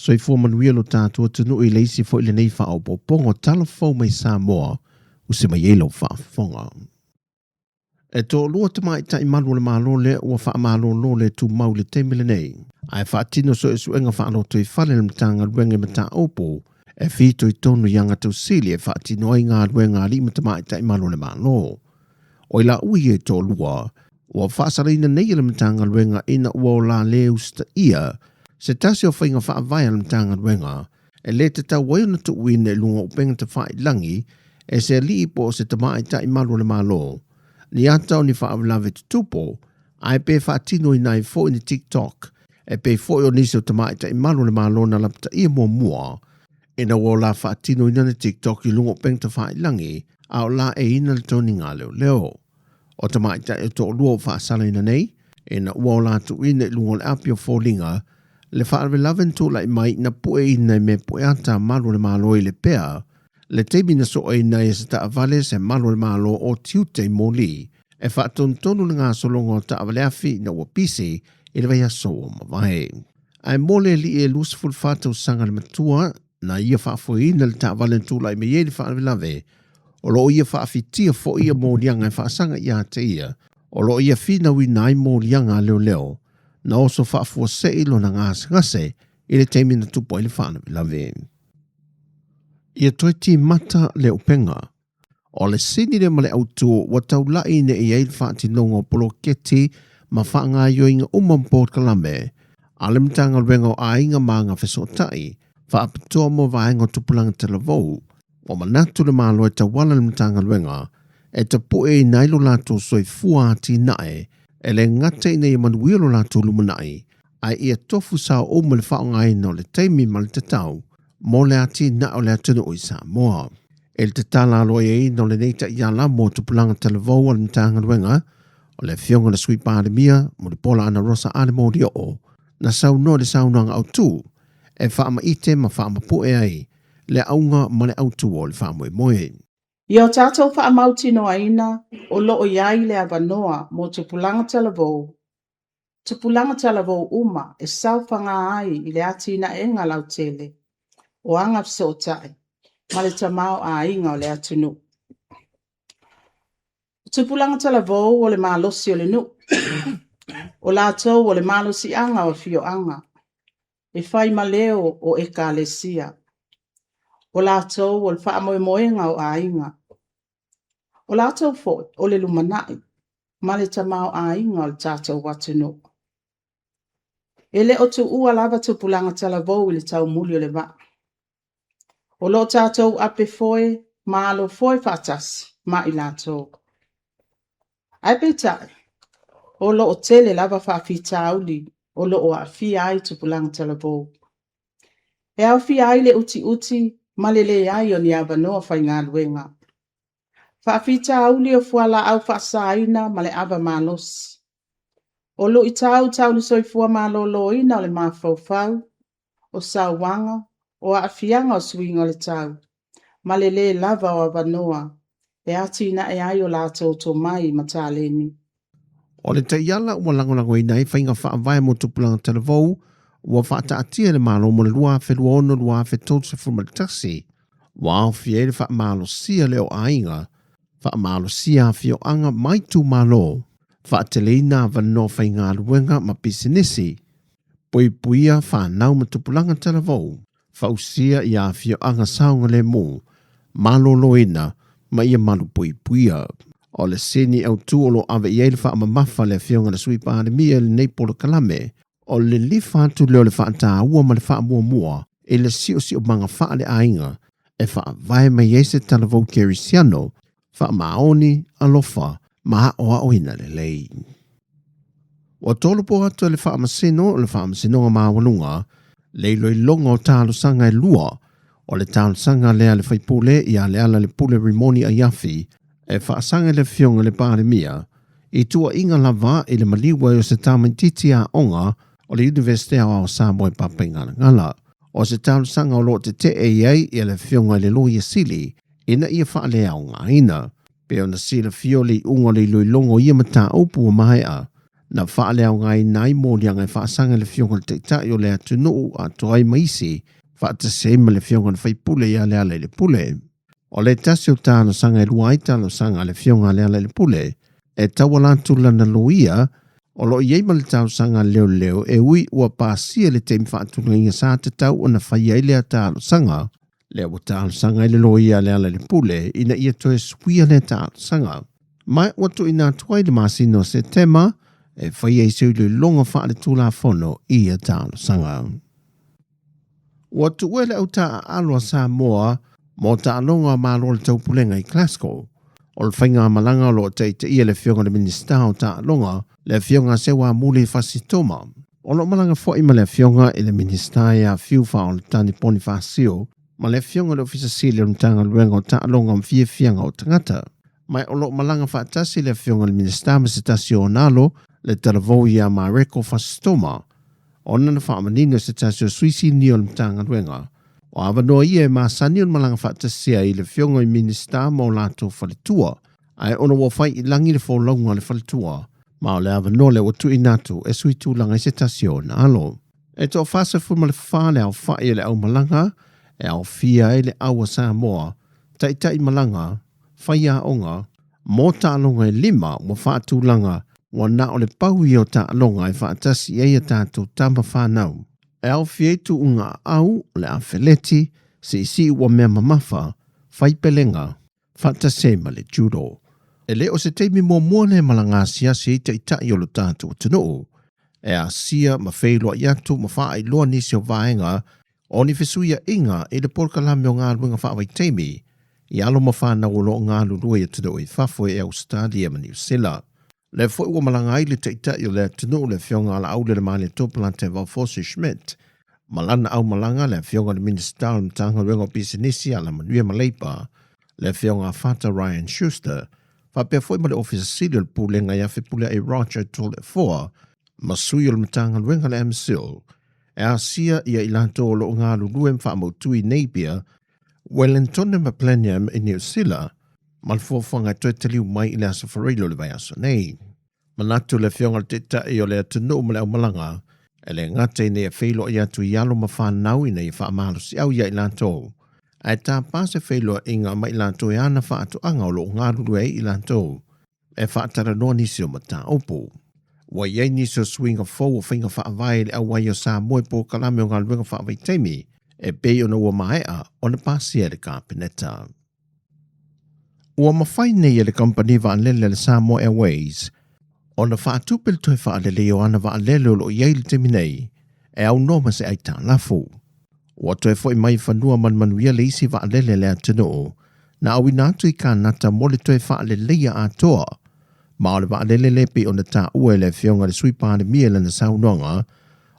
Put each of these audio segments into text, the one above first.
Soifua manuia lo tatou atunuu i le isi foi lenei faaopoopoga o tala fou mai Samoa ua se mai ai lau faafofoga. E toalua tamaitai malu o le Malo lea ua faamalolo le tumau i le taimi lenei, ae faatino suesuega faalotoifale a le Matagaluega i mataupu e fitoitonu i agatausili e faatino ai galuega a alii ma tamaitai malu o le Malo. O i laua ia e toalua, ua faasalaina nei e le Matagaluega ina ua o la le usitaia se tasi o faiga faavae a le Matagaluega e le tatau ai ona tuuina i luga o upega tafailagi e se alii po o se tamaitai malu o le Malo ni ata o ni faalavelave tutupu, ae pe faatinoina ai foi ni TikTok e pei foi o nisi o tamaitai malu o le Malo na lapataia muamua ina ua o la faatinoina ni TikTok i luga o upega tafailagi a o laeiina le toniga a leoleo. O tamaitai e toalua ua faasalaina nei, ina ua o la tuuina i luga o le api o foliga le faalavelave na tulai mai na pueina i mea pueata a malu o le Malo i Lepea, le taimi na soaina ai e se taavale se malu o le Malo o tiute i moli e faatonutonu le gasologa o taavaleafi ina ua pisi i le vaiaso ua mavae. Ae mo le alii e 24 tausaga le matua na ia faafoeina le taavale na tulai mai ai le faalavelave, o lo o ia faafitia foi ia moliaga e faasaga ia te ia, o lo o ia finauina ai moliaga a leoleo na oso faafuasei lona gasegase i le taimi na tupu ai le faalavelave. Ia toe timata le upega. O le sini lea ma le autu ua taulai ina i ai le faatinoga o poloketi ma faagaoioiga uma ma polokalame a le Matagaluega o Aiga ma Agafesootai, faapitoa mo vaega o tupulaga talavou. Ua manatu le Malo e tauala i le Matagaluega e tapueina ai lo latou soifua atinae e le gata ina ia manuia lo latou lumanai, ae ia tofu sao uma le faaaogaina o le taimi ma le tatau mo le atinae o le atunuu i Samoa. I le tatala aloaiaina o lenei taiala mo tupulaga talavou a le Matagaluega, o le Afioga i le Sui Palemia, Mulipola Anarosa Ale Molioo, na saunoa i le saunoaga autu e faamaite ma faamapue ai le auga ma le autu o le faamoemoe. Ia o tatou faamautinoaina o lo o i ai le avanoa mo tupulaga talavou, tupulaga talavou uma e saofaga ai i le atinaega lautele o agafesootai ma le tamaoaiga o le atunuu. O tupulaga talavou o le malosi o le nuu, o latou o le malosiaga o afioaga, e fai ma leo o ekalesia. O latou o le faamoemoega o aiga. O latou foi o le lumanai ma le tamaoaiga o le tatou atunuu. E le o tuua lava tupulaga talavou i le taumuli o le vaa. O lo o tatou ape foe ma alo foe faatasi ma i latou. Ae peitai, o lo o tele lava faafitauli o lo o aafia ai tupulaga talavou. E aofia ai le utiuti ma le leai o ni avanoa faigaluega, faafitauli o fualaau faasaina ma le ava malosi, o luitau tau le soifua maloloina o le mafaufau, o sauaga, o aafiaga o suiga o le tau, ma le le lava o avanoa e atinae ai o latou tomai ma taleni. O le taiala ua lagolagoina ai faiga faavae mo tupulaga talavou ua faataatia e le Malo mo le 2026-2031, ua aofia ai le faamalosia lea o aiga, faamalosia afioaga ma itumalo, faateleina avanoa faigaluega ma pisinisi, puipuia fanau ma tupulaga talavou, fausia i afioaga saogalemu, maloloina ma ia malupuipuia. O le sini autu o lo o ave i ai le faamamafa a le Afioga i le Sui Palemia i lenei polokalame, o le lilifa atu lea o le faataua ma le faamuamua i le siosiomaga faaleaiga e faavae mai ai se talavou kerisiano faamaoni, alofa ma aoaoina lelei. Ua tolopo atu e le Faamasino o le Faamasinoga Maualuga le iloiloga o talosaga e lua, o le talosaga lea a le faipule ia Lealailepule Rimoni Aiafi e faasaga i le Afioga i le Palemia i tuuaiga lava i le maliu ai o se tamaitiiti aoga o le Iunivesite Aoao o Samoa i Papaigalagala. O se talosaga o lo o tetee i ai le Afioga i le Loia Sili ina ia faaleaogaina. Pei ona silafia o le iuga o le iloiloga o ia mataupu ua maea. na faaleaogaina ai moliaga e faasaga i le Afioga i le Taitai o le atunuu atoa ai ma isi, faatasi ai ma le Afioga i le Faipule ia Lealailepule. O le tasi o talosaga e lua ai talosaga a le Afioga a Lealailepule e tauala atu lana loia o lo o i ai ma le talosaga a leoleo e ui ua pasia le taimi faatulagaina sa tatau ona fai ai lea talosaga, lea ua talosaga ai le loia a Lealailepule ina ia toe suia lea talosaga. Ma ua tuuina atu ai le masina o Setema e fai ai se iloiloga faaletulafono i ia talosaga. Ua tuua le autaaalo a Samoa mo taaloga a Malo o le Taupulega i Glasgow. O le faigamalaga o lo o taitaia le Afioga i le Minisita o Taaloga, le Afioga Seuamuli Fasi Toma. O lo o malaga foi ma le Afioga i le Minisita ia Fiu Faaoletani Ponifasio ma le Afioga i le Ofisa Sili o le Matagaluega o Taaloga ma Fiafiaga o Tagata. Ma o lo o malaga faatasi le Afioga i le Minisita ma se tasi o ona alo, le talavou ia Mareko Fasitoma, ona na faamanino e se tasi o sui sinia o le Matagaluega. O avanoa ia e masani ona malaga faatasi ai le Afioga i Minisita ma o latou faletua, ae ona ua fai i lagi le folauga a le faletua, ma o le avanoa lea ua tuuina atu e sui tulaga i se tasi o ona alo. E toa-44 le aofai o le aumalaga e aofia ai le au a Samoa, taitai malaga, faiaoga, mo taaloga e lima ua faatulaga, ua na o le pau ia o taaloga e faatasi ai a tatou tama fanau. E aofia ai tuuga aau, o le afeleti, siisii ua mea mamafa, faipelega, faatasi ai ma le judo. E le o se taimi muamua lea e malaga asiasi ai taitai o lo tatou atunuu, e asia ma feiloai atu ma faailoa nisi o vaega o ni fesuiaiga i le polokalame o galuega faavaitaimi i alo ma fanau o lo o galulue i atunuu i fafo i Ausetalia ma Niu Sila. Lea foi ua malaga ai le Taitai o le atunuu le Afioga a Laaulelemaalietoa Polataivao Fosi Schmidt ma lana aumalaga le Afioga i le Minisita o le Matagaluega o Pisinisi, Alamanuia ma Leipa, le Afioga a Fata Ryan Schuster, faapea foi ma le Ofisa Sili o le Pulega ia Fepuleai Roger Toleafoa ma sui o le Matagaluega le MCIL e asia ia i latou o lo o galulue ma faamautu i Napier, Wellington ma Blenheim i Niu Sila, ma le fuafuaga e toe taliu mai i le Aso Faraile o le vaiaso nei. Manatu le Afioga i le Taitai o le atunuu ma le aumalaga, e le gata ina ia feiloai atu i alo ma fanau ina ia faamalosiau ia i latou, ae tapa se feiloaiga ma i latou e ana faatoaga o lo o galulue ai i latou e faatalanoa nisi o mataupu. Ua i ai nisi o suiga fou o faiga faavae i le auai o Samoa i polokalame o galuega faavaitaimi e pei ona ua maea ona pasia e le Kapeneta. Ua mafai nei e le kamupani vaalele a le Samoa Airways ona faatupe le toe faalelei o ana vaalele o lo o i ai i le taimi nei e aunoa ma se aitalafu. Ua toe foi mai i fanua ma le manuia le isi vaalele a le atunuu na auina atu i Kanata mo le toe faaleleia atoa. Ma o le vaalele lea pei ona taua e le Afioga i le Sui Palemia i lana saunoaga,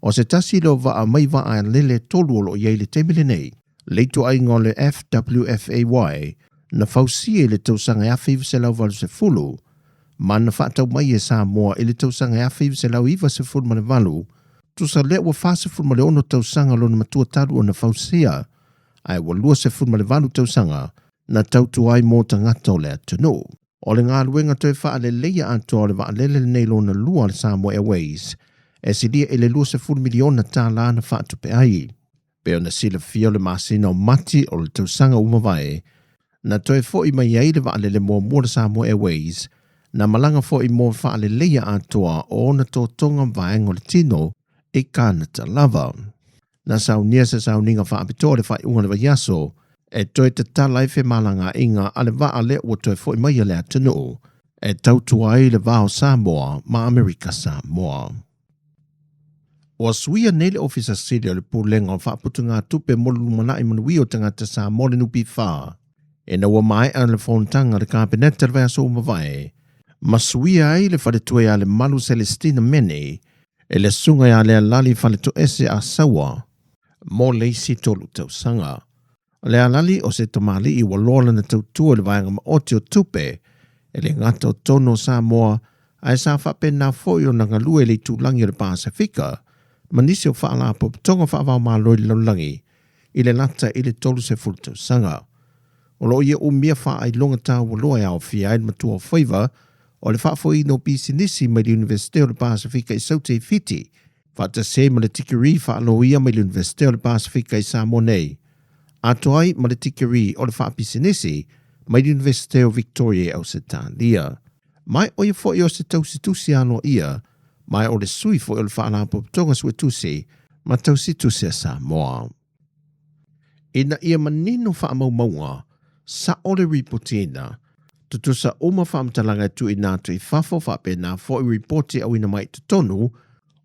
o se tasi lea o vaa mai vaalele tolu o lo o i ai i le taimi lenei, le ituaiga o le FWFAY na fausia i le tausaga e 1980 ma na faatau mai e Samoa i le tausaga e 1998, tusa lea ua 46 tausaga lona matua talu ona fausia, ae ua 28 tausaga na tautua ai mo tagata o le atunuu. O le galuega toe faaleleia atoa o le vaalele lenei lona lua a le Samoa Airways e silia i le $20 miliona tala na faatupe ai. Pei ona silafia o le masina o Mati o le tausaga ua mavae, na toe foi mai ai le vaalele muamua o le Samoa Airways, na malaga foi mo faaleleia atoa o ona totoga ma vaega o le tino i Kanata lava. Na saunia se sauniga faapitoa i le faaiuga o le vaiaso e toe tatala ai femalagaaiga a le vaa lea ua toe foi mai a le atunuu e tautua ai le va o Samoa ma Amerika Samoa. Ua suia nei le Ofisa Sili o le Pulega o Faaputugatupe mo le Lumanai Manuia o Tagata Samoa le NPF ina ua maea le fonotaga a le Kapeneta i le vaiaso ua mavae, ma suia ai le faletua ia Lemalu Celestina Meni e le Susuga ia Lealali Faletoese Asaua mo le isi tolu tausaga. O Lealali o se tamalii ua loa lana tautua i le vaega maoti o tupe, e le gata o totonu o Samoa, ae sa faapena foi ona galue i le itulagi o le Pasefika ma nisi o faalapotopotoga faava-o-Malo i le lalolagi i le lata i le 30 tausaga. O lo o ia umia faailoga taualoa e aofia ai le matua o faiva o le Faafoeina o Pisinisi mai le Iunivesite o le Pasefika i Saute i Fiti, faatasi ai ma le tikeri faaloia mai le Iunivesite o le Pasefika i Samoa nei, atoa ai ma le tikeri o le Faapisinisi mai le Iunivesite o Victoria i Ausetalia. Ma o ia foi o se tausitusi aloaia, ma o le sui foi o le Faalapotopotoga Suetusi ma Tausitusi a Samoa. Ina ia manino faamaumauga, sa'o le ripotiina, tutusa uma faamatalaga e tuuina atu i fafo faapena foi ripoti e auina mai i totonu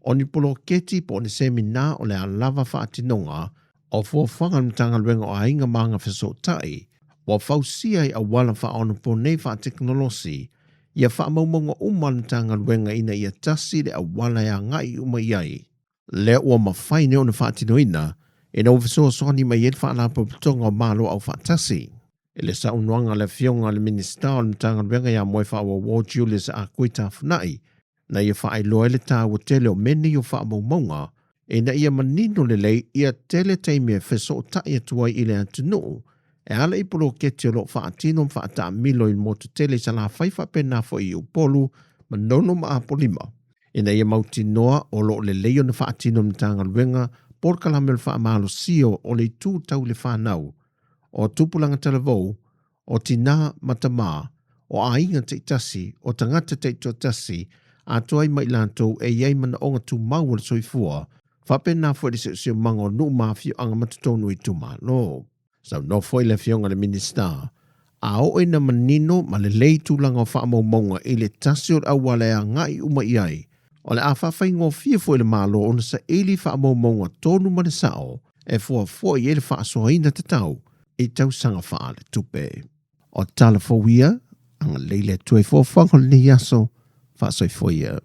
o ni poloketi po o ni semina o le a lava faatinoga o fuafuaga a le Matagaluega o Aiga ma Agafesootai ua fausia i auala faaonaponei faatekonolosi ia faamaumauga uma a le Matagaluega ina ia tasi le auala e agai uma i ai. Lea ua mafai nei ona faatinoina ina ua fesoasoani mai ai le Faalapotopotoga o Malo Aufaatasi. I le saunoaga a le Afioga i le Minisita o le Matagaluega ia Moefaauouo Julius Akui Tafuna'i, na ia faailoa ai le taua tele o mea nei o faamaumauga ina ia manino lelei ia tele taimi e fesootai atu ai i le atunuu e ala i poloketi o lo o faatino ma faataamilo i le motu tele i Salafai faapena foi i Upolu, Manono ma Apolima. Ina ia mautinoa o lo o lelei ona faatino e le Matagaluega polokalame o le faamalosia o le itu tau i le fanau, o tupulaga talavou, o tinā ma tamā, o aiga taitasi, o tagata taitoatasi, atoa ai ma i latou e i ai manaoga tumau o le soifua, faapena foi le siosiomaga o nuu ma afioaga ma totonu o itumalo. Saunoa foi le Afioga i le Minisita, a oo ina manino ma lelei tulaga o faamaumauga i le tasi o le auala e agai uma i ai, o le a faafaigofie foi i le Malo ona saili faamaumauga tonu ma le sao e fuafua i ai le faasoaina tatau i tausaga faaletupe. O tala fou ia, agalelei le Atua i fuafuaga o lenei aso, faasoifua ia.